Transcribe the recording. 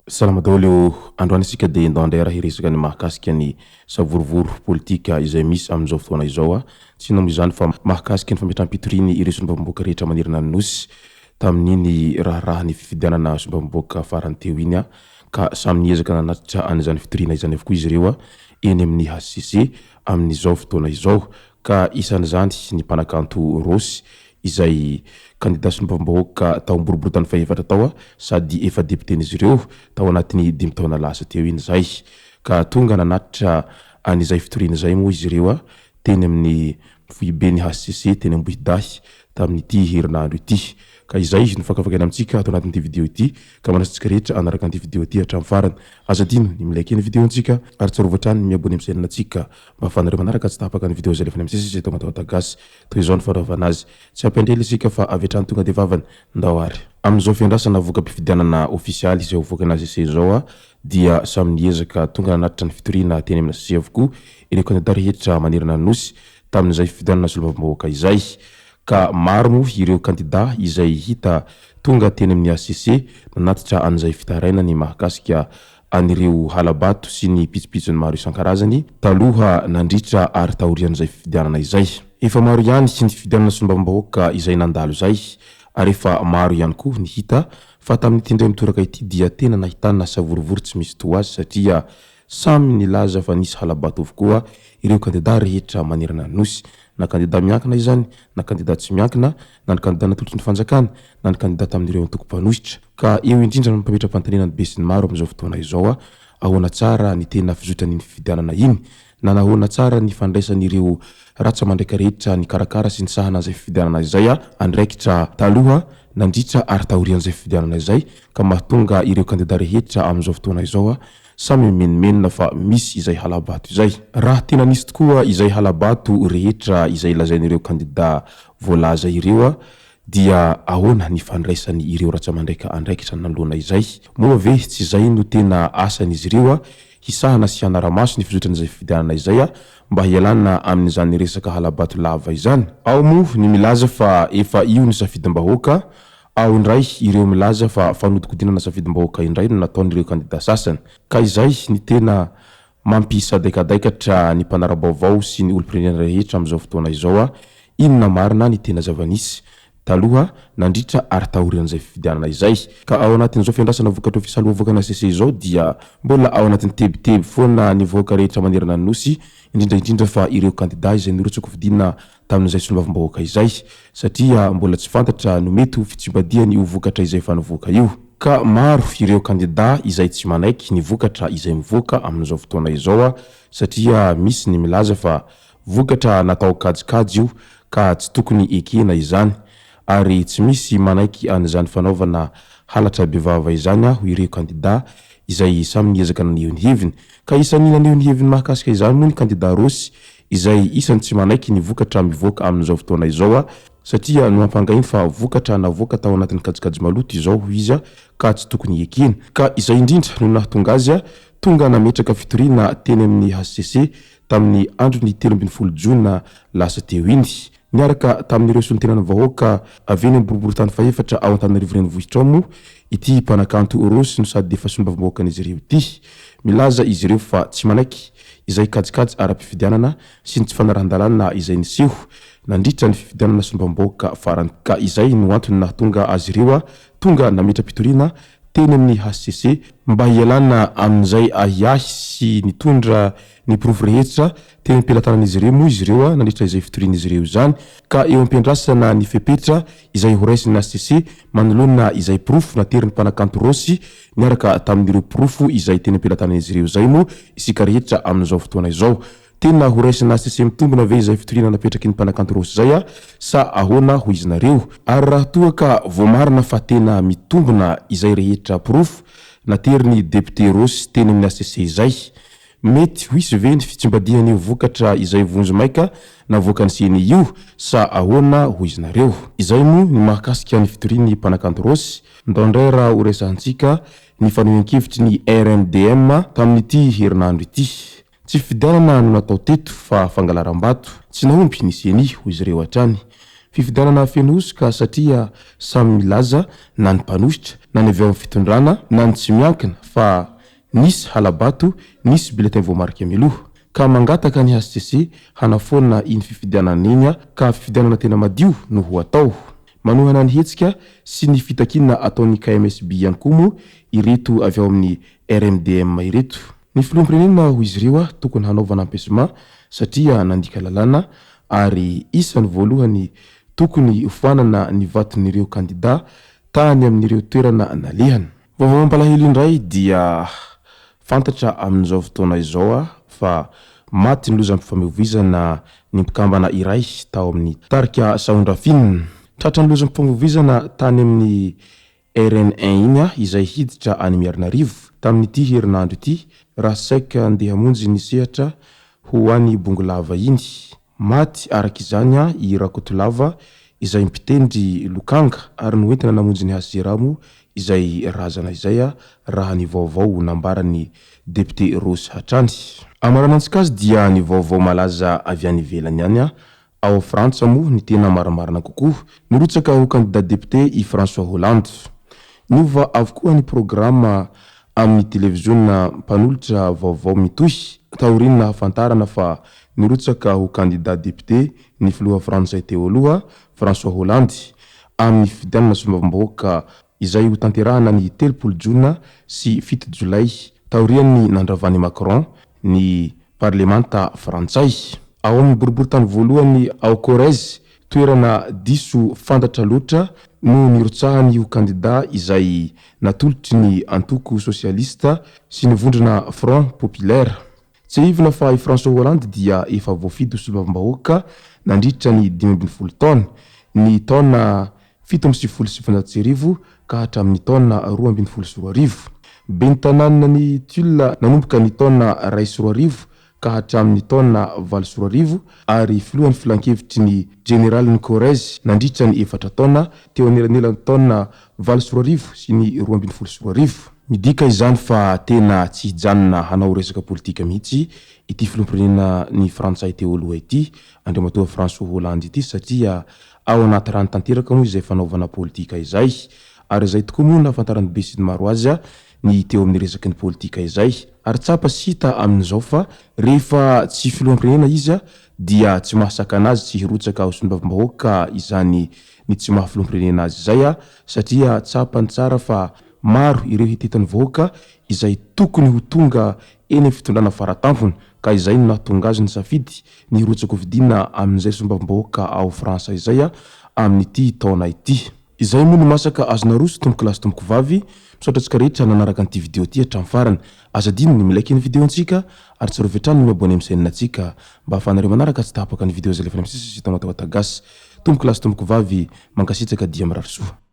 Salama daholo o! Androany isika dia ndao indray ary hiresaka ny mahakasika ny savorovoro politika izay misy amin'izao fotoana izao. Tsy inona moa izany fa mahakasika ny fametraham-pitoriany ireo solombavambahoaka rehetra manerana ny Nosy tamin'iny raharahan'ny fifidianana solombavambahoaka farany teo iny ka samy niezaka nanatitra an'izany fitoriana izany avokoa izy ireo eny amin'ny hcc amin'izao fotoana izao ka isan'izany ny mpanakanto Rossy izay kandida solombavambahoaka tao Boriborintany fahefatra tao sady efa depioten'izy ireo tao anatin'ny dimy taona lasa teo iny izay ka tonga nanatitra an'izay fitoriana izay moa izy ireo teny amin'ny foiben'ny hcc teny Ambohidahy tamin'ity herinandro ity. Ka izay no fakafakaina amintsika ato anatin'ity video ity ka manasa antsika rehetra hanaraka an'ity video ity hatramin'ny farany. Aza adino ny mi-like ny video-ntsika ary tsarovy hatrany ny mi-abonner amin'ny chaîne-ntsika mba ahafahanareo manaraka tsy tapaka ny video izay alefanay misesy eto Matahotaho Gasy. Toy izao ny fanaovana azy. Tsy hampiandrela isika fa avy hatrany tonga dia vavany. Ndao ary. Amin'izao fiandrasana voka-pifidianana ofisialy izay hovoakan'ny HCC izao dia samy niezaka tonga nanatitra ny fitoriana teny amin'ny HCC avokoa ireo kandida rehetra manerana ny Nosy tamin'izay fifidianana solombavambahoaka izay. Ka maro moa ireo kandida izay hita tonga teny amin'ny HCC nanatitra an'izay fitarainany mahakasika an'ireo hala-bato sy ny pitsopitsony maro isan-karazany taloha, nandritra ary taorian'izay fifidianana izay. Efa maro ihany ny fifidianana solombavambahoaka izay nandalo izay ary efa maro ihany koa ny hita fa tamin'ity indray mitoraka ity dia tena nahitana savorovoro tsy misy toa azy satria samy nilaza fa nisy hala-bato avokoa ireo kandida rehetra manerana ny Nosy, na kandida miankina izany na kandida tsy miankina, na ny kandida natolotry ny fanjakana na ny kandida tamin'ireo antoko mpanohitra. Ka eo indrindra no mampametra-panontaniana ny besinimaro amin'izao fotoana izao, ahoana tsara ny tena fizotran'iny fifidianana iny? Nanahoana tsara ny fandraisan'ireo ratsa-mandraika rehetra nikarakara sy nisahana izay fifidianana izay andraikitra taloha, nandritra ary taorian'izay fifidianana izay ka mahatonga ireo kandida rehetra amin'izao fotoana izao samy mimenomenona fa misy izay hala-bato izay. Raha tena nisy tokoa izay hala-bato rehetra izay lazain'ireo kandida voalaza ireo dia ahoana ny fandraisany ireo ratsa-mandraika andraikitra nanoloana izay? Moa ve tsy izay no tena asan'izy ireo hisahana sy hanara-maso ny fizotran'izay fifidianana izay mba hialana amin'izany resaka hala-bato lava izany? Ao moa ny milaza fa efa io ny safidim-bahoaka, ao indray ireo milaza fa fanodikodinana safidim-bahoaka indray no nataon'ireo kandida sasany. Ka izay ny tena Mampisadaikadaikatra ny mpanara-baovao sy ny olom-pirenena rehetra amin'izao fotoana izao inona marina ny tena zava-nisy taloha, nandritra ary taorian'izay fifidianana izay. Ka ao anatin'izao fiandrasana vokatra ofisialy hoavoakan'ny HCC izao dia mbola ao anatin'ny tebiteby foana ny vahoaka rehetra manerana ny Nosy, indrindra indrindra fa ireo kandida izay nirotsakofidina tamin'izay solombavambahoaka izay, satria mbola tsy fantatra no mety ho fitsimbadihany io vokatra izay efa nivoaka io. Ka maro ireo kandida izay tsy manaiky ny vokatra izay mivoaka amin'izao fotoana izao satria misy ny milaza fa vokatra natao kajikajy io ka tsy tokony ekena izany ary tsy misy manaiky an'izany fanaovana halatra bevava izany aho ireo kandida izay samy niezaka naneho ny heviny. Ka isan'ny naneho ny heviny mahakasika izany moa ny kandida Rossy izay isan'ny tsy manaiky ny vokatra mivoaka amin'izao fotoana izao satria nohampangainy fa vokatra navoaka tao anatin'ny kajikajy maloto izao hoy izy ka tsy tokony hekena. Ka izay indrindra no nahatonga azy tonga nametraka fitoriana teny amin'ny hcc tamin'ny andron'ny 13 jona lasa teo iny. Niaraka tamin'ireo solontenan'ny vahoaka avy eny amin'ny boriborintany fahefatra ao Antananarivo Renivohitra ao moa ity mpanakanto Rossy no sady efa solombavambahoakan'izy ireo ity. Milaza izy ireo fa tsy manaiky izay kajikajy ara-pifidianana sy ny tsy fanarahan-dalàna izay niseho nandritra ny fifidianana solombavambahoaka farany ka izay no antony nahatonga azy ireo tonga nametra-pitoriana teny amin'ny hcc mba hialana amin'izay ahiahy sy nitondra ny porofo rehetra teny am-pelatanan'izy ireo moa izy ireo nandritra izay fitorian'izy ireo izany ka eo am-piandrasana ny fepetra izay horaisin'ny hcc manoloana izay porofo naterin'ny mpanakanto Rossy niaraka tamin'ireo porofo izay teny am-pelatanan'izy ireo izay moa isika rehetra amin'izao fotoana izao. Tena horaisin'ny hcc mitombina ve izay fitoriana napetraky ny mpanakanto Rossy izay sa ahoana hoy iznareo? Ary raha toa ka voamarina fa tena mitombina izay rehetra porofo naterin'ny député Rossy teny amin'ny hcc izay. Mety ho hisy ve ny fitsimbadihan'io vokatra izay vonjimaika navoakan'ny ceni io sa ahoana hoy izy nareo? Izay moa ny mahakasika ny fitorian'ny mpanakanto Rossy. Ndao indray raha ho resahantsika ny fanehoan-kevitry ny RMDM tamin'ity herinandro ity. Tsy fifidianana no natao teto fa fangalaram-bato. Tsy nahomby ny ceni hoy izy ireo hatrany. Fifidianana feno hosoka satria samy milaza na ny mpanohitra na ny avy ao amin'ny fitondrana na ny tsy miankina fa Nisy hala-bato, nisy bulletin voamarika mialoha. Ka mangataka ny hcc hanafoana iny fifidianana iny ka fifidianana tena madio no ho atao. Manohana ny hetsika sy ny fitakiana ataon'ny KMSB ihany koa moa ireto avy ao amin'ny RMDM ireto. Ny filoham-pirenena hoy izy ireo tokony hanaovana empêchement satria nandika lalàna ary isan'ny voalohany tokony hofoanana ny vaton'ireo kandida tany amin'ireo toerana nalehany. Vaovao mampalahelo indray dia fantatra amin'izao fotoana izao fa maty ny lozam-pifamoivoizana ny mpikambana iray tao amin'ny tarika Sahondrafina. Tratran'ny lozam-pifamoivoizana tany amin'ny RN un iny izay hiditra any Miarinarivo tamin'ity herinandro ity raha saika ndeha hamonjy ny sehatra ho any Bongolava iny. Maty araka izany i Rakotolava izay mpitendry lokanga ary noentina namonjy ny HCRA moa izay razana izay raha ny vaovao nambaran'ny depiote Rossy hatrany. Amaranantsika azy dia ny vaovao malaza avy any ivelany any, ao Frantsa moa ny tena marimarina kokoa. Nirotsaka ho kandida depiote i François Hollande. Niova avokoa ny programa amin'ny televiziona mpanolotra vaovao mitohy taorian'ny nahafantarana fa Nirotsaka ho kandida depiote ny filoha frantsay teo aloha, François Hollande, amin'ny fifidianana solombavambahoaka izay hotanterahana ny 30 jona sy 7 jolay, taorian'ny nandravan'i Macron ny parlemanta frantsay. Ao amin'ny boriborintany voalohany ao Corrèze, toerana diso fantatra loatra no nirotsahany ho kandida izay natolotry ny antoko sosialista sy ny vondrona Front Populaire. Tsiahivina fa i François Hollande dia efa voafidy ho solombavambahoaka nandritra ny 15 taona, ny taona 1997 ka hatramin'ny taona 2012. Ben'ny tanànan'i Tulle nanomboka ny taona 2001 ka hatramin'ny taona 2008 ary filohan'ny filankevitry ny jeneralin'ny Corrèze nandritra ny efatra taona teo anelanelan'ny taona 2008 sy ny 2012. Midika izany fa tena tsy hijanona hanao resaka politika mihitsy ity filoham-pirenena ny frantsay teo aloha ity, Andriamatoa François Hollande ity satria ao anaty rano tanteraka moa izay fanaovana politika izay ary izay tokoa moa no nahafantaran'ny besinimaro azy ny teo amin'ny resaky ny politika izay ary tsapa sy hita amin'izao fa rehefa tsy filoham-pirenena izy dia tsy mahasakana azy tsy hirotsaka ho solombavambahoaka izany ny tsy maha filoham-pirenena azy izay satria tsapany tsara fa Maro ireo hitetan'ny vahoaka izay tokony ho tonga eny amin'ny fitondrana faratampony ka izay no nahatonga azy nisafidy ny hirotsakofidina amin'izay solombavambahoaka ao Frantsa izay amin'ity taona ity. Izay moa no masaka azo naroso tompokolahy sy tompokovavy, misaotra antsika rehetra nanaraka an'ity video ity hatramin'ny farany. Aza adino ny mi-like ny video antsika ary tsarovy hatrany ny mi-abonner amin'ny chaîne antsika mba ahafahanareo manaraka tsy tapaka ny video izay alefanay misesy eto Matawata Gasy. Tompokolahy sy tompokovavy, mankasitraka dia mirary soa.